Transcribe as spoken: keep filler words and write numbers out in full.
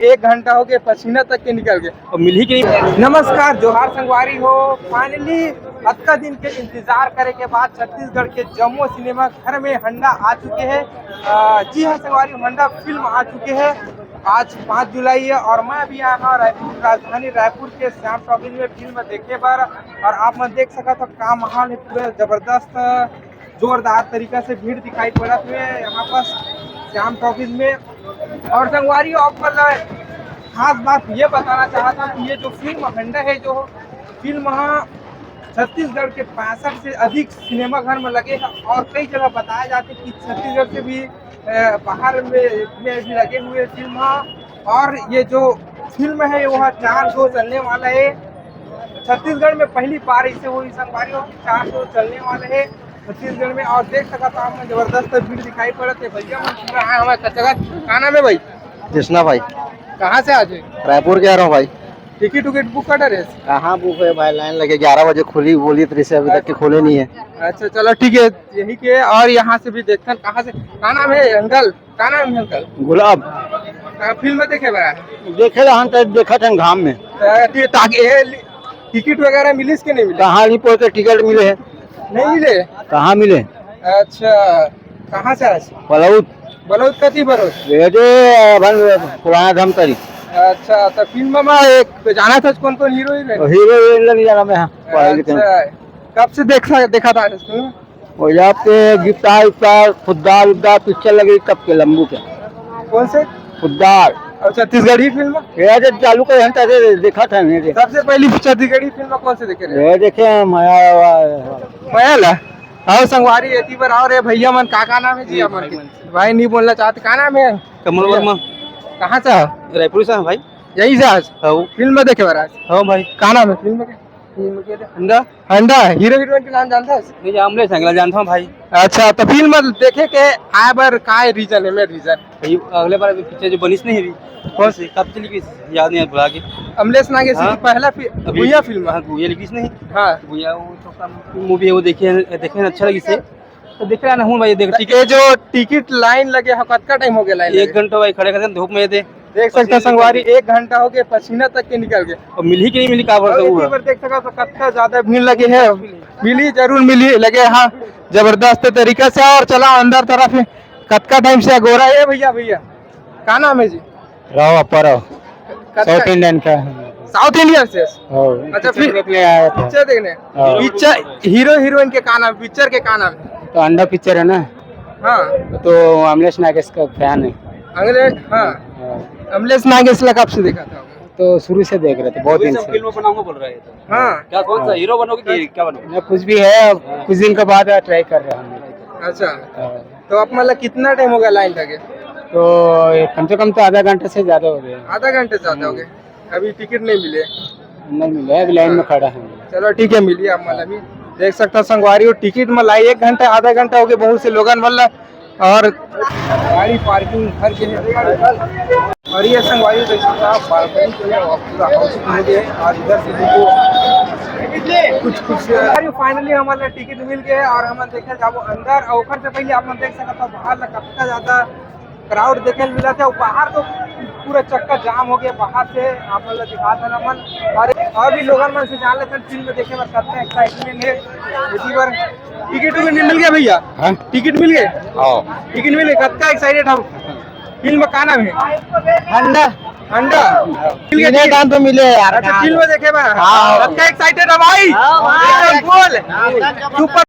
एक घंटा हो गए, पसीना तक के निकल गए। अब मिलही कि नहीं? नमस्कार, जोहार संगवारी हो। फाइनली अतका दिन के इंतजार करे के बाद छत्तीसगढ़ के जम्मो सिनेमा घर में हंडा आ चुके हैं। अ, जी हाँ संगवारी, हंडा फिल्म आ चुके हैं। आज पाँच जुलाई है और मैं अभी आया हूँ रायपुर, राजधानी रायपुर के श्याम टॉकीज में फिल्म देखे बर। और आप मन देख सकत हो का माहौल है, पूरा जबरदस्त, जोरदार तरीका से भीड़ दिखाई पड़त हुए यहाँ पर श्याम टॉकीज में। और संगवारी, आप मन ला खास बात ये बताना चाहता हूँ कि ये जो फिल्म हंडा है, जो फिल्म ह छत्तीसगढ़ के पैंसठ से अधिक सिनेमा घर में लगे है और कई जगह बताया जाते कि छत्तीसगढ़ से भी, अ, बाहर में, में भी लगे हुए फिल्म ह। और ये जो फिल्म है वो चार शो चलने वाला है। छत्तीसगढ़ में पहली बार इसे हुई संगवारी हो कि चार शो चलने वाले है छत्तीसगढ़ में। और देख सकत हो आप मन, जबरदस्त भीड़ दिखाई पड़त है। भैया मन पूरा आए हमारे कच्चा। का नाम है भाई? कृष्णा भाई। कहाँ से आज है? रायपुर के आ रहा हूँ भाई। टिकट उकट बुक कर रहे? कहाँ बुक है भाई, लाइन लगे, ग्यारह बजे खुली बोली तो से अभी तक के खोले नहीं है। अच्छा चलो ठीक है, यही के। और यहाँ से भी देखते हैं कहाँ से। का नाम है अंकल? का नाम है अंकल? गुलाब। आ, फिल्म देखे बा? देखे रहन त देखत हन घाम में। आ, ति-, ताकि ए, लि-, टिकट वगैरह मिलिस कि नहीं मिले? कहाँ नहीं पहुँचे टिकट मिले है? नहीं मिले? कहाँ मिले? अच्छा, कहाँ से आज? बलौत। बलौत कति बलौत? ये जो अपन पुराना धमतरी। अच्छा, तो फिल्म में एक जाना था कौन कौन हीरो हीरोइन? हीरो हीरोइन ला नहीं जाना मैं, हाँ। अच्छा, कब से देखा, देखा था फिल्म? और यहाँ पे गिफ्तार उफ्तार, खुद्दार उद्दार पिक्चर लगे कब के लंबू के। कौन से? खुद्दार। और छत्तीसगढ़ी फिल्म? ये जो चालू करे हम तैसे देखा था नहीं रे। सबसे पहली छत्तीसगढ़ी फिल्म कौन से देखे रहे? ये देखे हम, आया हुआ है। मया ला? आओ संगवारी, एती बर आओ रे भैया मन, का, का नाम है जी आप मन के? भाई नहीं बोलना चाहते, का नाम है? कमल वर्मा। कहाँ से हो? रायपुर से हैं भाई। यही से आज? हाँ। फिल्म देखे बर आज? हाँ भाई। का नाम है फिल्म के? फिल्म के हंडा। हंडा, हीरो हीरोइन के नाम जानता है? नहीं, अमलेश नागेश जानता हूँ भाई। अच्छा, तो फिल्म देखे के आए बर का reason है, main reason? भाई, अगले बार अभी पिक्चर जो बनिस नहीं अभी। कौन सी? कब चली गई? याद नहीं, भुला गए। अमलेश नागेश हाँ? की पहला फि-, अभी गुइया फिल्म। हाँ, गुइया रिलीज नहीं। हाँ। गुइया वो तो मूवी है, वो देखे, देखे हैं, अच्छा लगी से। तो देख रहा ना हूँ भाई, देख। ये जो टिकट लाइन लगे हो, कतका टाइम हो गया लाइन एक लगे? घंटा भाई खड़े खड़े धूप में दे। देख सकते हैं संगवारी, एक घंटा हो गया, पसीना तक के निकल गया। अब मिली कि नहीं मिली, का भरोसा अभी हुआ? एक बार देख सका तो कतका ज्यादा भीड़ लगे है। मिली, जरूर मिली, लगे हाँ, जबरदस्त तरीका से। और चला अंदर तरफ, कतका टाइम से अगोरा है भैया। भैया, का नाम है जी? राव, अप्पा राव। कतका? South Indian का। South Indian से? हाँ, अच्छा, पिक्चर फिर देखने आया था। पिक्चर देखने? हाँ। पिक्चर, हीरो हीरोइन के का नाम, पिक्चर के का नाम? तो अंडा पिक्चर है ना? हाँ। तो अमलेश नागेश का फैन है। अमलेश, हाँ। हाँ। अमलेश नागेश ला कब से देखा था? तो शुरू से देख रहे थे, बहुत दिन से। फिल्म बनाऊंगा बोल रहे थे। हाँ। क्या, कौन सा हाँ। हीरो बनोगे कि क्या बनोगे? ना, कुछ भी है, अब कुछ दिन के बाद ट्राई कर रहे हैं हम। अच्छा। हाँ। तो आप मतलब कितना टाइम हो गया लाइन लगे? तो ये कम से कम तो आधा घंटा से ज्यादा हो गया। आधा घंटा से ज्यादा हो गया। अभी टिकट नहीं मिले? नहीं मिले, अभी लाइन में हाँ। खड़ा है। चलो ठीक है, मिलिए आप मतलब भी। देख सकता संगवारी हो, टिकट में लाई एक घंटा, आधा घंटा हो गया, बहुत से लोगन मतलब। और गाड़ी पार्किंग भर के है। और ये संगवारी देख सकता आप, बालकनी जो है वो पूरा हाउस हो गया है। और इधर से देखो कुछ कुछ, अरे फाइनली हमारे टिकट मिल गया है और हम देखे जाबो अंदर। और ओकर से पहले आप मन देख सकता हो बाहर ला कितना ज्यादा क्राउड देखे ल मिला था। बाहर तो पूरा चक्का जाम हो गया, बाहर से आप मन ला दिखा था मन। और, और भी लोगन मन से जान लेते हैं फिल्म देखे बर कितना एक्साइटमेंट है। इसी बार टिकट उकट नहीं मिल गया भैया? हाँ? टिकट मिल गए? हाँ। टिकट मिल गए, कतका एक्साइटेड हम। फिल्म का नाम है? हंडा। हंडा? मिल गया टिकट? दाम तो मिले यार। अच्छा, फिल्म देखे बा? हाँ। कतका एक्साइटेड है भाई? हाँ, भाई। एकदम बोल। हाँ, सुपर।